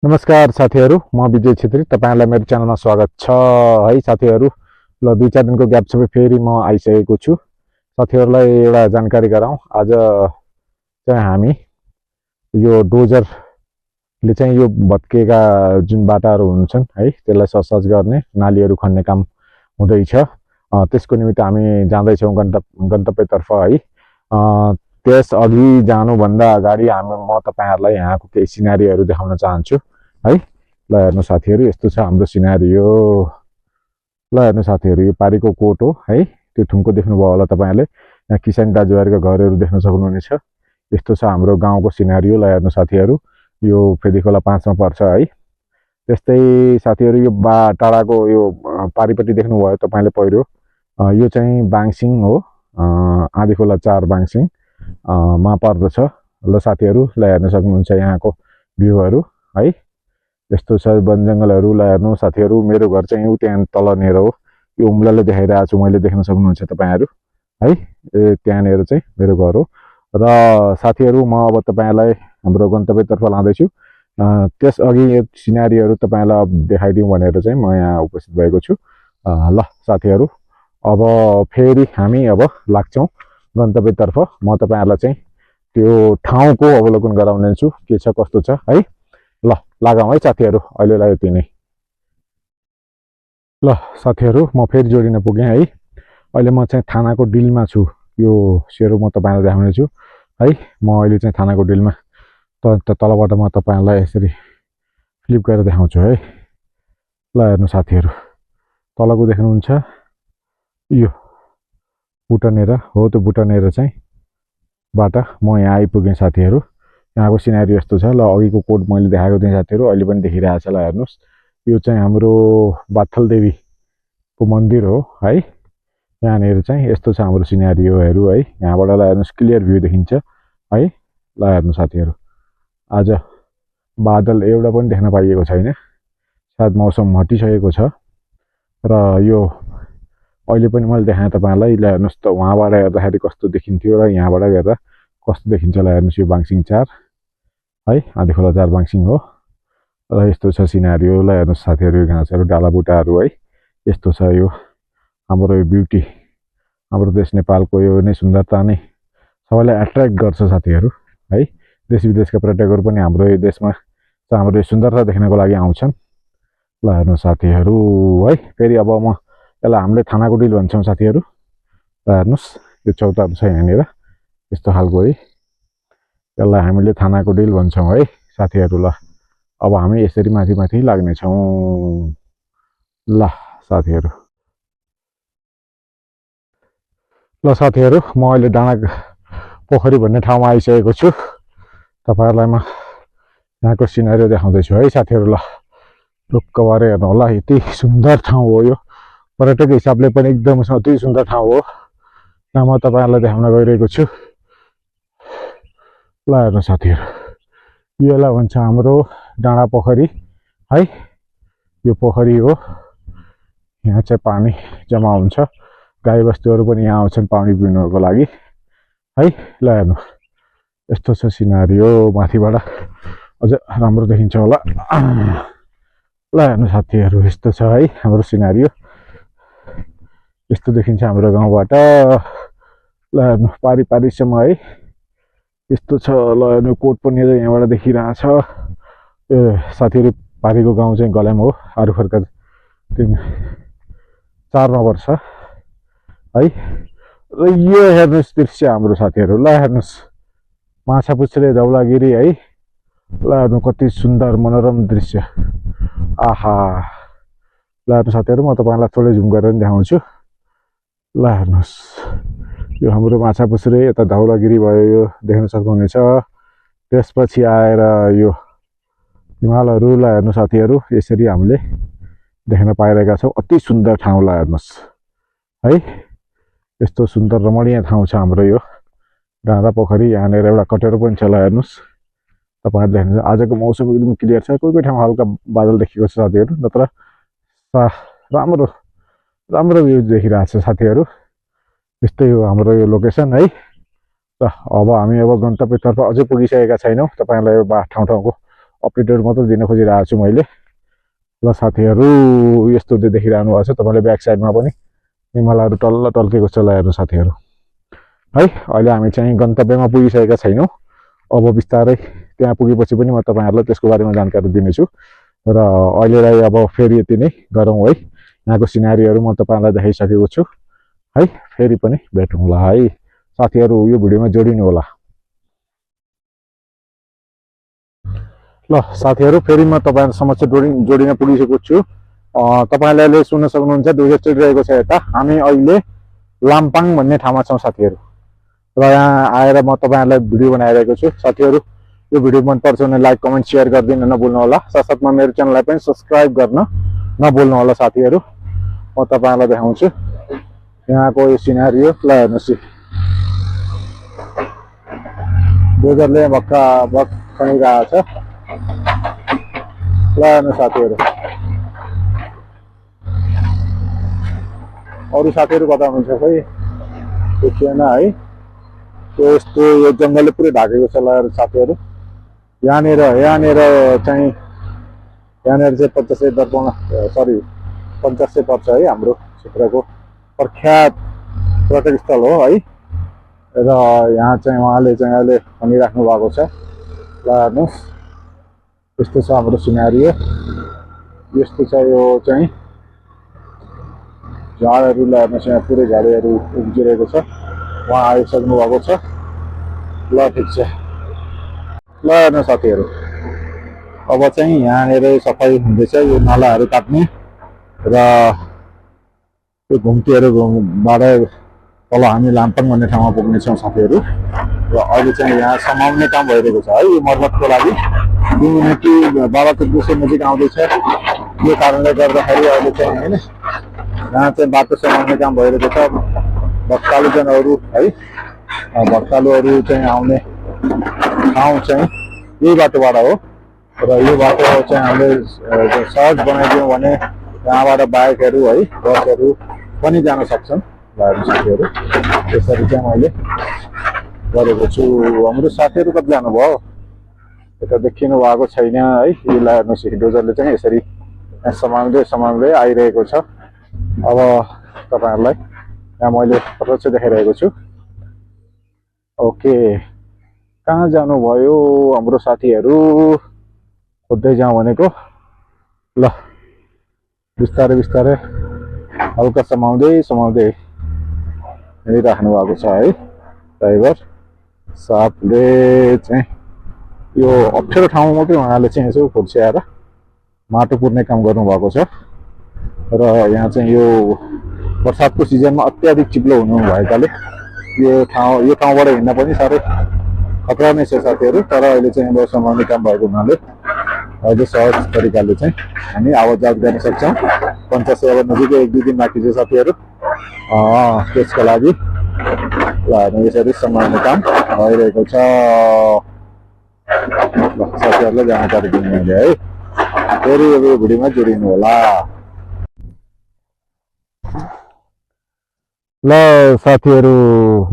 नमस्कार साथीहरु, म विजय छेत्री। तपाईहरुलाई मेरो च्यानलमा स्वागत छ है साथीहरु। ल 2-4 दिनको ग्याप सबै फेरि म आइसकेको छु। साथीहरुलाई एउटा जानकारी गराउँ। आज चाहिँ हामी यो डोजरले चाहिँ यो भत्केका जुन बाटाहरु हुन्छन् है, त्यसलाई ससज गर्ने, नालीहरु खन्ने काम हुँदैछ। त्यसको निमित्त हामी जाँदै छौं गन्तव्यतर्फ है। त्यस अघि जानुभन्दा अगाडि म तपाईहरुलाई यहाँको केही सिनारीहरु देखाउन चाहन्छु है। ल हेर्नु साथीहरु, यस्तो छ हाम्रो सिनारियो। ल हेर्नु साथीहरु, यो पारीको कोट हो है। त्यो थुम्को देख्नुभयो होला तपाईहरुले। यहाँ किसान दाजुहरुका घरहरु देख्न सक्नुहुनेछ। यस्तो छ हाम्रो गाउँको सिनारियो। ल हेर्नु साथीहरु, यो फेदीखोला 5 मा पर्छ है। त्यस्तै साथीहरु, यो टाढाको यो पारीपट्टि देख्नुभयो तपाईले पहिरो, यो चाहिँ बाङसिङ हो। आँधीखोला 4 बाङसिङ मा पर्दछ। ल साथीहरु, ल हेर्न सक्नुहुन्छ यहाँको भ्यूहरु है। यस्तो छ वन जंगलहरु। ल हेर्नु साथीहरु, मेरो घर चाहिँ त्यहाँ तलनेर हो। यो उम्लाले देखाइरहेको छु मैले, देख्न सक्नुहुन्छ तपाईहरु है। त्यहाँनेर चाहिँ मेरो घर हो। र साथीहरु, म अब तपाईहरुलाई हाम्रो गन्तव्यतर्फ लाँदै छु। त्यस अघि यो सिनारीहरु तपाईहरुलाई देखाइदिउँ भनेर चाहिँ म यहाँ उपस्थित भएको छु। ल साथीहरु, अब फेरि हामी अब लाग्छौं गन्तव्यतर्फ। म तपाईहरुलाई चाहिँ त्यो ठाउँको अवलोकन गराउने छु, के छ कस्तो छ है। ल लागौं है साथीहरु, अहिलेलाई यति नै। ल साथीहरु, म फेरि जोडिन पुगेँ है। अहिले म चाहिँ थानाको डिलमा छु। यो सेरो म तपाईहरुलाई देखाउने छु है। म अहिले चाहिँ थानाको डिलमा तलबाट म तपाईहरुलाई यसरी फ्लिप गरेर देखाउँछु है। ल हेर्नु साथीहरु, तलको देख्नुहुन्छ यो बुटनेर हो। त्यो बुटनेर चाहिँ बाट म यहाँ आइपुगेँ साथीहरु। यहाँको सिनारी यस्तो छ। ल अघिको कोड मैले देखाएको थिएँ साथीहरु, अहिले पनि देखिरहेको छ। ल हेर्नुस्, यो चाहिँ हाम्रो बाथल देवीको मन्दिर हो है। यहाँनेर चाहिँ यस्तो छ हाम्रो सिनारीहरू है। यहाँबाट ल हेर्नुस्, क्लियर भ्यू देखिन्छ है। ल हेर्नु साथीहरु, आज बादल एउटा पनि देख्न पाइएको छैन। सायद मौसम हटिसकेको छ। र यो अहिले पनि मैले देखाएँ तपाईहरुलाई। ल हेर्नुस् त, वहाँबाट हेर्दाखेरि कस्तो देखिन्थ्यो र यहाँबाट हेर्दा कस्तो देखिन्छ। ल हेर्नुस्, यो बाङसिङ 4 है, आँधीखोला 4 बाङसिङ हो। र यस्तो छ सिनारियो। ल हेर्नुस् साथीहरु, यो घाँसहरु डालाबुटाहरु है। यस्तो छ यो हाम्रो यो ब्युटी, हाम्रो देश नेपालको यो नै सुन्दरता नै सबैलाई एट्र्याक्ट गर्छ साथीहरु है। देश विदेशका पर्यटकहरु पनि हाम्रो यो देशमा हाम्रो यो सुन्दरता देख्नको लागि आउँछन्। ल हेर्नु साथीहरु है। फेरि अब म यसलाई हामीले थानाको डिल भन्छौं साथीहरु। ल हेर्नुस्, यो चौतारो छ यहाँनेर यस्तो खालको है। यसलाई हामीले थानाको डिल भन्छौं है साथीहरु। ल अब हामी यसरी माथि माथि लाग्ने छौं। ल साथीहरु, ल साथीहरु, म अहिले डाँडा पोखरी भन्ने ठाउँमा आइसकेको छु। तपाईहरुलाई म यहाँको सिनारी देखाउँदै छु है साथीहरु। ल ढुक्क भएर हेर्नु होला, यति सुन्दर ठाउँ हो यो। पर्यटक हिसाबले पनि एकदम अति सुन्दर ठाउँ हो। यहाँ म तपाईहरुलाई देखाउन गइरहेको छु। ल हेर्नु साथीहरु, यसलाई भन्छ हाम्रो डाँडा पोखरी है। यो पोखरी हो। यहाँ चाहिँ पानी जम्मा हुन्छ। गाई बस्तुहरु पनि यहाँ आउँछन् पानी पिउनको लागि है। ल हेर्नु, यस्तो छ सिनारियो। माथिबाट अझ राम्रो देखिन्छ होला। ल हेर्नु साथीहरु, यस्तो छ है हाम्रो सिनारियो। यस्तो देखिन्छ हाम्रो गाउँबाट। ल हेर्नु, पारी पारीसम्म है। यस्तो छ। ल हेर्नु, कोट पनि यहाँबाट देखिरहेछ। साथीहरु, पारीको गाउँ चाहिँ गलेम हो। आरुखर्का 4 मा पर्छ है। र यो हेर्नुस् दृश्य हाम्रो साथीहरु। ल हेर्नुस्, माछापुच्छ्रे धौलागिरी है। ल हेर्नु, कति सुन्दर मनोरम दृश्य। आहा। ल हेर्नु साथीहरु, म तपाईहरुलाई थोरै जुम गरेर देखाउँछु। ल हेर्नुस्, यो हाम्रो माछापुच्छ्रे, यता धौलागिरी भयो, यो देख्न सक्नुहुनेछ। त्यसपछि आएर यो हिमालहरु। ल हेर्नु साथीहरु, यसरी हामीले देख्न पाइरहेका छौं। अति सुन्दर ठाउँ। ल हेर्नुस् है, यस्तो सुन्दर रमणीय ठाउँ छ हाम्रो यो डाँडा पोखरी। यहाँनेर एउटा कटेरो पनि छ। ल हेर्नुस्, तपाईहरुले देख्नुहुन्छ आजको मौसम एकदम क्लियर छ। कोही कोही ठाउँ हल्का बादल देखिएको छ साथीहरु, नत्र राम्रो राम्रो भ्यू देखिरहेछ साथीहरु। यस्तै हो हाम्रो यो लोकेसन है। र अब हामी अब गन्तव्यतर्फ अझै पुगिसकेका छैनौं। तपाईहरुलाई यो ठाउँ ठाउँको अपडेटहरु मात्र दिन खोजिरहेको छु मैले। ल साथीहरु यस्तो देखिरहनु भएको छ तपाईले ब्याक साइडमा पनि हिमालयहरु टल्ल टल्केको छ। ल हेर्नु साथीहरु है अहिले हामी चाहिँ गन्तव्यमा पुगिसकेका छैनौं। अब बिस्तारै त्यहाँ पुगेपछि पनि म तपाईहरुलाई त्यसको बारेमा जानकारी दिनेछु र अहिलेलाई अब फेरि यति नै गरौँ है। यहाँको सिनारीहरु म तपाईहरुलाई देखाइसकेको छु है। फेरि पनि भेटौँला है साथीहरु यो भिडियोमा जोडिनु होला। ल साथीहरु फेरि म तपाईहरु समक्ष जोडिन पुगिसकेको छु। तपाईहरुले अहिले सुन्न सक्नुहुन्छ दुईटा चलिरहेको छ। यता हामी अहिले लाम्पाङ भन्ने ठाउँमा छौं साथीहरु र यहाँ आएर म तपाईहरुलाई भिडियो बनाइरहेको छु। साथीहरु यो भिडियो मन पर्छ भने लाइक कमेन्ट शेयर गरिदिन नभुल्नु होला। साथसाथमा मेरो च्यानललाई पनि सब्स्क्राइब गर्न नभुल्नु होला साथीहरु। म तपाईहरुलाई देखाउँछु यहाँको यो सिनारी हो। ल हेर्नुस् डोजरले भक्का भक खनिरहेको छ। ल हेर्नु साथीहरु अरु साथीहरु कता हुनुहुन्छ खै देखिएन है। यस्तो यो जंगलले पुरै ढाकेको छ। ल साथीहरु यहाँनिर चाहिँ 50 दर्पण सरी 50 पर्छ है हाम्रो क्षेत्रको प्रख्यात पर्यटक स्थल हो है। र यहाँ चाहिँ उहाँले चाहिँ अहिले भनिराख्नु भएको छ। ल हेर्नुस् यस्तो छ हाम्रो सिनारी। यस्तो छ यो चाहिँ झाडहरु। ल हेर्नुस् यहाँ पुरै झाडीहरु उब्जिरहेको छ। वहाँ आइसक्नु भएको छ। ल ठिक छ। ल हेर्नु साथीहरु अब चाहिँ यहाँनिर सफाई हुँदैछ यो नालाहरु काट्ने र यो घुम्तीहरुबाट तल हामी लाम्पाङ भन्ने ठाउँमा पुग्ने छौं साथीहरु। र अहिले चाहिँ यहाँ समाउने काम भइरहेको छ है यो मर्मतको लागि किनकि बाबाको दुसो नजिक आउँदैछ। यो कारणले गर्दाखेरि अहिले चाहिँ हैन यहाँ चाहिँ बाटो समाउने काम भइरहेको छ। भक्तालुजनहरु है भक्तालुहरु चाहिँ आउने ठाउँ चाहिँ यही बाटोबाट हो र यो बाटो चाहिँ हामीले सहज बनाइदियौं भने यहाँबाट बाइकहरु है बसहरु पनि जान सक्छन्। साथीहरु यसरी चाहिँ मैले गरेको छु। हाम्रो साथीहरु कति जानुभयो यता देखिनु भएको छैन है। यो हेर्नुस् डोजरले चाहिँ यसरी समाउँदै आइरहेको छ। अब तपाईहरुलाई यहाँ मैले प्रत्यक्ष देखाइरहेको छु। ओके कहाँ जानु भयो हाम्रो साथीहरु खोज्दै जाउँ भनेको। ल बिस्तारै बिस्तारै हल्का समाउँदै हिँडिराख्नु भएको छ है ड्राइभर साथले चाहिँ। यो अप्ठ्यारो ठाउँमा मात्रै उहाँले चाहिँ यसो खोज्याएर माटो पुर्ने काम गर्नु भएको छ। र यहाँ चाहिँ यो बर्सातको सिजनमा अत्याधिक चिप्लो हुनु भएकाले यो ठाउँबाट हिँड्न पनि साह्रै खतरा नै छ साथीहरु। तर अहिले चाहिँ अब समाउने काम भएको हुनाले अहिले सहज तरिकाले चाहिँ हामी आवाजात गर्न सक्छौं। 50 अब नजिकै 1-2 दिन बाँकी छ साथीहरु त्यसको लागि। ल यसरी समाउने काम भइरहेको छ। साथीहरुलाई जानकारी दिनु मैले है। फेरि यो भिडियोमा जोडिनु होला। ल साथीहरु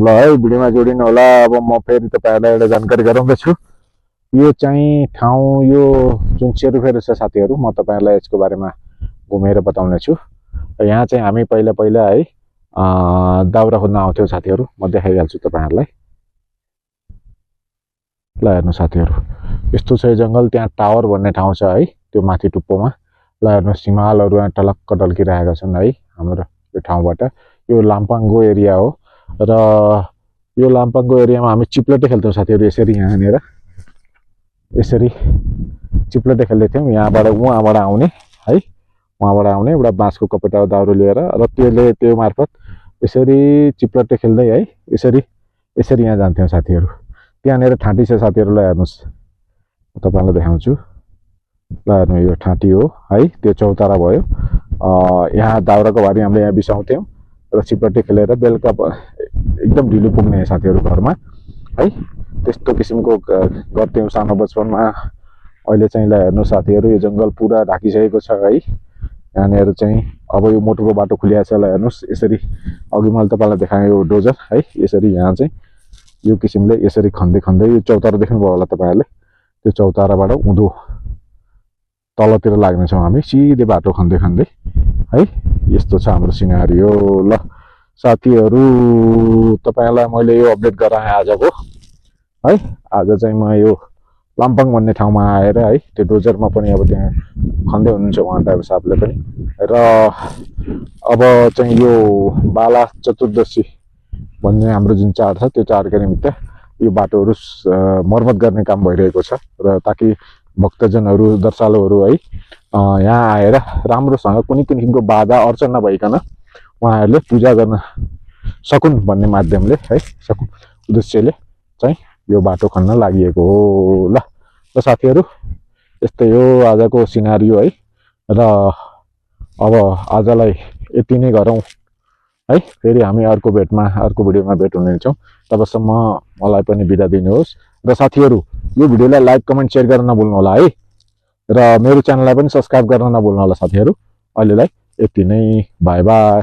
ल है भिडियोमा जोडिनु होला। अब म फेरि तपाईहरुलाई एउटा जानकारी गराउँदैछु। यो चाहिँ ठाउँ यो जुन चेरुफेर छ साथीहरु म तपाईहरुलाई यसको बारेमा घुमेर बताउने छु। यहाँ चाहिँ हामी पहिला है दाउरा खोज्न आउँथ्यौ साथीहरु। म देखाइहाल्छु तपाईहरुलाई। ल हेर्नु साथीहरु यस्तो छ जंगल। त्यहाँ टावर भन्ने ठाउँ छ है त्यो माथि टुप्पोमा। ल हेर्नु हिमालहरु यहाँ टलक्क टल्किरहेका छन् है हाम्रो यो ठाउँबाट। यो लाम्पाङको एरिया हो र यो लाम्पाङको एरियामा हामी चिप्लेटे खेल्थ्यौं साथीहरु। यसरी यहाँनिर यसरी चिप्लेटे खेल्दै थियौं। यहाँबाट उहाँबाट आउने है वहाँबाट आउने एउटा बाँसको कपडा दाउरो लिएर र त्यो मार्फत यसरी चिप्लेटे खेल्दै है यसरी यहाँ जान्थ्यौं साथीहरु। त्यहाँनिर ठाँटी छ साथीहरु। ल हेर्नुस् तपाईहरुलाई देखाउँछु। ल हेर्नु यो ठाँटी हो है त्यो चौतारा भयो। यहाँ दाउराको भारी हामीले यहाँ बिसाउँथ्यौं र चिप्लेटे खेलेर बेलुका एकदम ढिलो पुग्ने साथीहरु घरमा है त्यस्तो किसिमको गर्थ्यौं सानो बचपनमा। अहिले चाहिँ ल हेर्नु साथीहरु यो जंगल पुरा ढाकिसकेको छ है। यहाँनिर चाहिँ अब यो मोटरको बाटो खुलिएको छ। ल हेर्नुस् यसरी अघि मैले तपाईलाई देखाएँ यो डोजर है यसरी यहाँ चाहिँ यो किसिमले यसरी खन्दै यो चौतारा देख्नुभयो होला तपाईहरुले। त्यो चौताराबाट उँधो तलतिर लाग्नेछौँ हामी सिधै बाटो खन्दै खन्दै है। यस्तो छ हाम्रो सिनारियो। ल साथीहरू तपाईहरुलाई मैले यो अपडेट गराएँ आजको है। आज चाहिँ म यो लाम्पाङ भन्ने ठाउँमा आएर है त्यो डोजरमा पनि अब त्यहाँ खन्दै हुनुहुन्छ उहाँ ड्राइभर साहबले पनि। र अब चाहिँ यो बाला चतुर्दशी भन्ने हाम्रो जुन चाड छ त्यो चाडका निमित्त यो बाटोहरू मर्मत गर्ने काम भइरहेको छ र ताकि भक्तजनहरू दर्शालुहरू है यहाँ आएर राम्रोसँग कुनै किसिमको बाधा अर्चन नभइकन उहाँहरूले पूजा गर्न सकुन् भन्ने माध्यमले है सकुन् उद्देश्यले चाहिँ यो बाटो खन्न लागि हो। ल साथीहरू यस्तै हो आजको सिनारियो है। र अब आजलाई यति नै गरौँ है। फेरि हामी अर्को भिडियोमा भेट हुनेछौँ। तबसम्म मलाई पनि बिदा दिनुहोस्। र साथीहरू यो भिडियोलाई लाइक कमेन्ट सेयर गर्न नभुल्नु होला है। र मेरो च्यानललाई पनि सब्स्क्राइब गर्न नभुल्नु होला साथीहरू। अहिलेलाई यति नै, बाई बाई।